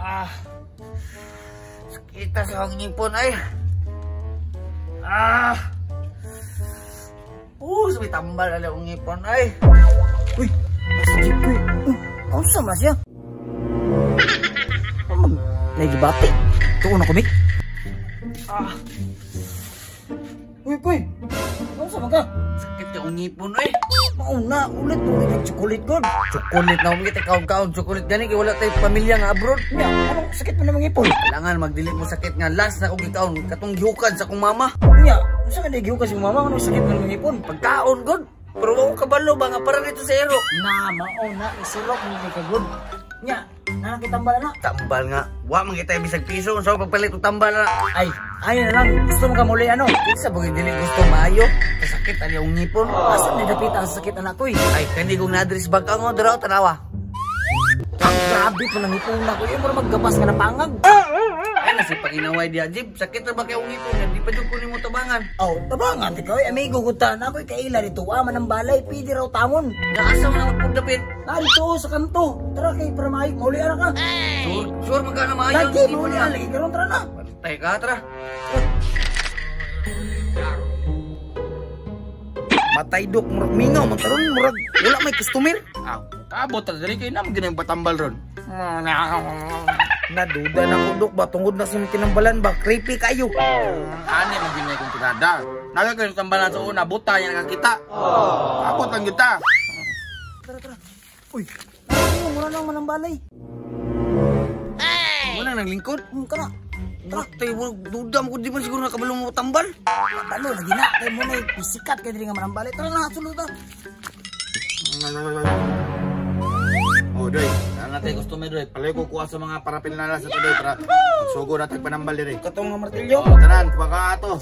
Ah. Sakita sa akong ngipon ay. Ah. Sabi tambal ala akong ngipon ay. Uy, mas jeep ko. Unsa man siya? Nagibati. Tuon ako, Mik. Ah. Uy, uy. Unsa man ka? Sakit ka akong ngipon ay. Mauna, ulit mo ulit chocolate god. Chocolate na umigit kaon-kaon chocolate gani kay wala tay pamilya nga abroad. Nya, anong sakit mo namang ngipon? Kailangan magdili mo sakit nga last na kog gikaon katong gihukad sa akong mama. Nya, unsa ka gihukad sa mama anong sakit mo namang ngipon? Pagkaon god. Pero wa ko kabalo ba nga para dito sa ero. Na, mauna isulok mo kay kagod. Nya, nakakitambal na. Tambal nga. Wa man kita bisag piso unsa pagpalit og tambal na. Ay, ayo na lang. Gusto mo ka muli ano? Kinsa ba dili gusto maayo? Kasakit ani ang ngipon. Asa ni dapita ang sakit anak ko eh. Ay, kani kong na-address bag ang daraw tanawa. Grabe pa nang ngipon na ko. Yung mura maggabas ka na pangag. Ay, nasi paginaway diya, Jib. Sakit na ba kay ang ngipon? Di pa jud ko nimo tabangan. Oh, tabangan di ka. Amigo ko ta. Ako'y kaila dito. Wa man ang balay. Pwede raw tamon. Naasa man ang pagdapit? Narito sa kanto. Tara kay para maayo. Mauli ara ka. Sure, sure magkano maayo. Lagi, mauli ara. Lagi karon tara na. Bantay ka, tara. Matay dok, murag mingaw man karon, murag wala may customer. Aw, kaabot ta diri kay namo ginang patambal ron. Naduda na ko dok ba tungod na sa kinambalan ba creepy kayo. Ani man ginay kong tirada. Naga kayo tambalan sa una buta nya nakakita. Abot lang kita. Tara tara. Uy. Mura lang man ang balay. Wala nang lingkod. Kana. Matay, duda mo ko di man siguro nakabalo mo tambal. Kabalo lagi na kay mo na isikat kay diri nga manambalay. Tara na sulod ta. Oh, doy. Ana tay customer doy. Palay ko kuha sa mga parapil na sa doy para magsugo na tag panambal diri. Katong nga martilyo. Oh, tanan kuha ka ato.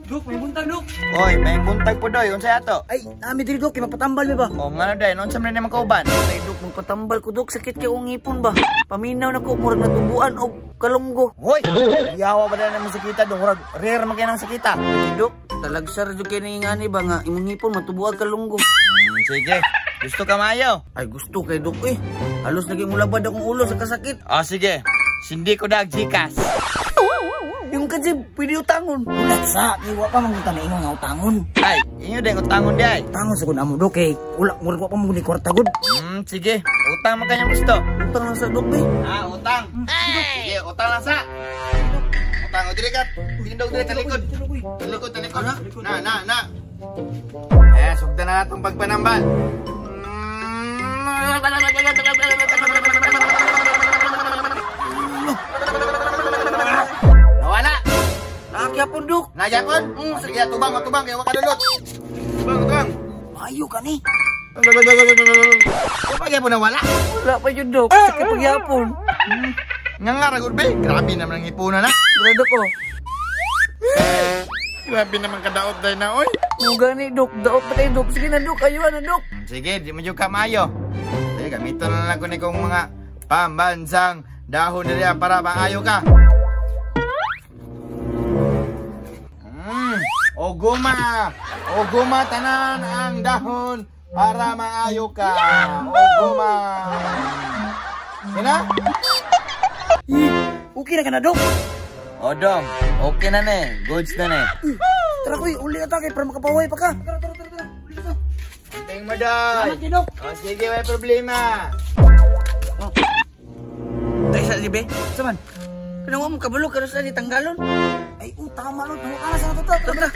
Dok, may buntag dok. Oy, may buntag po doy. Unsa ato? Ay, nami diri dok kay magpatambal mi ba? Oh, ngano doy? Unsa man ni kauban? Ay dok, magpatambal ko dok, sakit kay akong ngipon ba. Paminaw na ko murag natubuan og kalunggo. Hoy, yawa ba na naman sakita dok? Murag rare man kay nang sakita. Dok, talagsar jud kay ningani ba nga imong ngipon matubuan kalunggo. Sige. Gusto ka maayo? Ay gusto kay dok eh. Halos naging mulabad akong ulo sa kasakit. Ah, sige. Sindi ko dag GCash. Yung kasi pwede utangon. Wala sa, kay wa pa man na ingon nga utangon. Ay, inyo din utangon di ay. Utangon sa kun amo dok kay wala murag wa pa man ni kwarta gud. Sige. Utang man kanyang gusto. Utang lang sa dok eh. Ah, utang. Sige, utang lang sa. Utang o dili ka. Tindog dili talikod. Talikod, talikod. Na, na, na. Eh, sugdan na natong pagpanambal. Nawala. Nagyapon dok. Nagyapon? Sige, tubang, tubang kay wa ka dulot. Tubang, tubang. Maayo ka ni. Wa pa gyapon nawala. Wala pa jud dok. Sakit pagyapon. Nga nga ra gud be. Grabe naman ang ipuna na. Grabe ko. Grabe naman kadaot day na oy. Mo gani dok, daot pa kay dok. Sige na dok, ayo na dok. Sige, di mo jud ka maayo. Sige, gamiton na lang ko ni kong mga pambansang dahon diri para maayo ka. Oguma. Oguma tanan ang dahon para maayo ka. Oguma. Sina? Okay na ka na dok. O dong, okay na ne. Goods na ne. Tara koy, uli na ta kay para makapaway pa ka. Tara tara tara tara. Uli na ta. Ting mo doy. Salamat dok. O sige, may problema. Oh. Dai sa libe. Saman? Kanang wa mo kabalo karon sa tanggalon. Ay, tama lo, tama ka na sa ato. Tara, tara.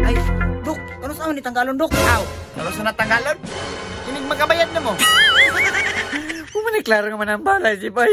Ay, dok, ano sa ni tanggalon dok? Aw, ano sa natanggalon? Inig makabayad na mo. Kumani klaro nga man ang balay si bay.